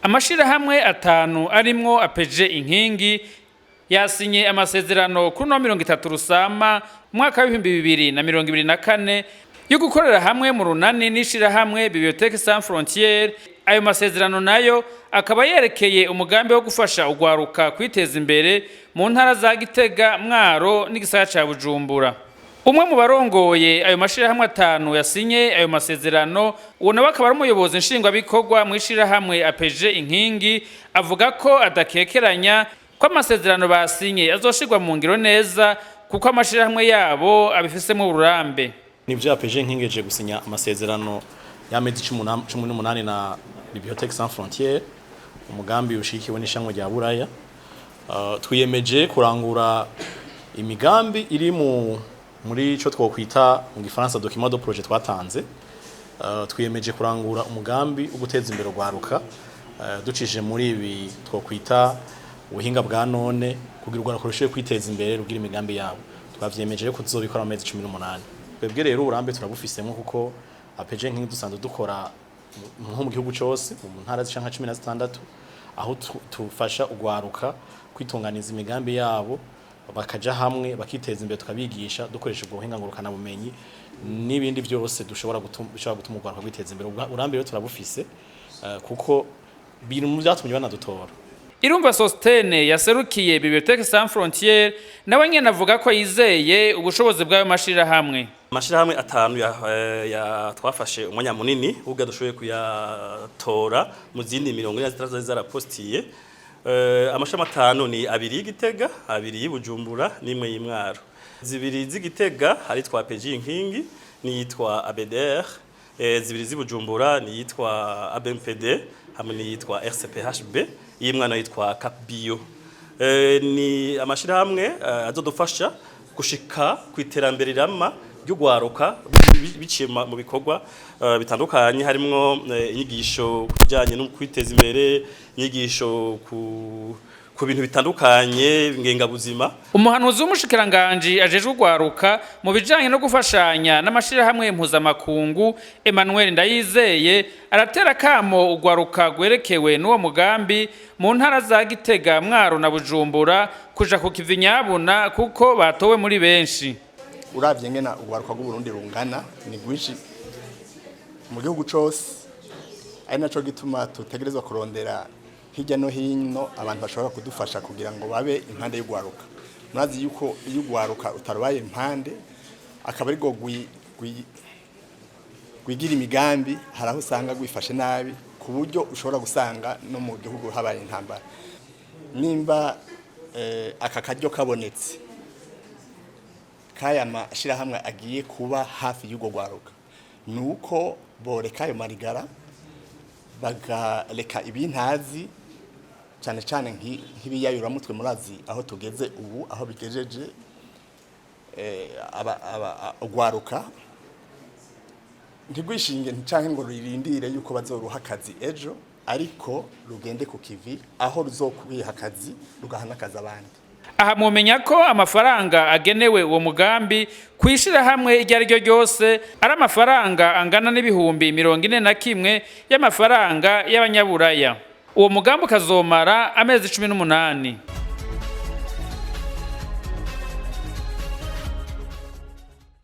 Amashirahamwe atanu arimwo APJ Inkingi yasinye amasezerano kuri no 30 Rusama umwaka wa 2024 yo gukorera hamwe mu runani n'ishirahamwe Bibliothèque Sans Frontières. Ayo masezerano nayo akaba yerekeye umugambi wo gufasha ugwaruka kwiteza imbere mu ntara za Gitega, Mwaro n'igisagara ca Bujumbura. Umwe mu barongoye ayo mashirahamwe atanu yasinye ayo masezerano, uwo nawe akaba ari umuyobozi nshingwabikorwa mu ishirahamwe APJ Inkingi, avuga ko adakekeranya ko amasezerano basinye azoshirwa mu ngiro neza, kuko amashirahamwe yabo abifisemo uburambe. Nivyo, APJ Inkingi ije gusinya amasezerano y'amezi 18 na Bibliothèque Sans Frontières, umugambi ushikiwe n'ishangwe rya Buraya. Twiyemeje kurangura imigambi iri muri ico twokwita mu gifaransa document de projet twatanze. Twiyemeje kurangura umugambi wo guteza imbere urwaruka ducishije muri ibi twokwita ubuhinga bwa none, kugira urwaruka rushoboye kwiteza imbere, rugira imigambi yabo. Twavyemeje ko tuzobikora mu mezi 18. Twebwe rero uburambe turabufisemo, kuko APJ Nkingi dusanzwe dukora nko mu gihugu cose, mu ntara zishika nka 16, aho tufasha urwaruka kwitunganiza imigambi yabo, bakaja hamwe bakiteza imbere, tukabigisha dukoresha ubwo buhinga ngurukana bumenyi n'ibindi byose dushobora gutuma bishobora gutuma urwaruka rwiteza imbere. Uburambe rero turabufise, kuko biri mu byatumye banadutora. Irumva Sostene yaserukiye Bibliothèque Sans Frontières nawe nyene avuga ko yizeye ubushobozi bw'ayo mashirahamwe. Amashirahamwe atanu ya twafashe umwanya munini ubwo dushoboye kuyatora mu zindi 46 zari zarapostiye. Amashirahamwe atanu ni abiri y'Igitega, abiri y'Ibujumbura n'imwe y'Imwaro. Zibiri z'Igitega hari twa PJ Inkingi n'iyitwa ABDR, zibiri z'Ibujumbura ni yitwa ABMPD hamwe n'iyitwa RCPHB, y'Imwaro yitwa CapBio. Ni amashirahamwe azodufasha gushika ku iterambere rirama ry'ugwaruka biciye mu bikorwa bitandukanye, harimwo inyigisho ku bijanye no kwiteza imbere, inyigisho ku bintu bitandukanye ngengabuzima. Umuhanuzi w'umushikiranganji ajejwe urwaruka mu bijanye no gufashanya n'amashirahamwe mpuzamakungu, Emmanuel Ndayizeye, aratera kamo urwaruka rwerekewe n'uwo mugambi mu ntara za Gitega, Mwaro na Bujumbura kuja ku kivi nyabuna, kuko batowe muri benshi. Uravye ngena urwaruka rw'Uburundi rungana, ni rwinshi mu gihugu cose, ari naco gituma tutegerezwa kurondera hirya no hino abantu bashobora kudufasha kugira ngo babe impande y'urwaruka. Murazi yuko iyo urwaruka utarubaye impande, akaba ari rwo rwigira imigambi, hari aho usanga rwifashe nabi, ku buryo ushobora gusanga no mu gihugu habaye intambara. Nimba aka karyo kabonetse kaya mashirahamwe agiye kuba hafi y'urwo rwaruka, nuko boreka ayo marigara, bagareka ibintazi, cyane cyane nk'ibiyayuramutwe. Murazi aho tugeze ubu, aho bigejeje urwaruka ntigwishinge canke ngo rurindire yuko bazoruha akazi ejo, ariko rugende ku kivi aho ruzokwiha akazi, rugaha n'akazi abandi. Aha mwomenya ko amafaranga agenewe uwo mugambi kwishirahamwe iryo ari ryo ryose ari amafaranga angana n'41,000 y'amafaranga y'abanyaburaya. Uwo mugambi ukazomara amezi 18.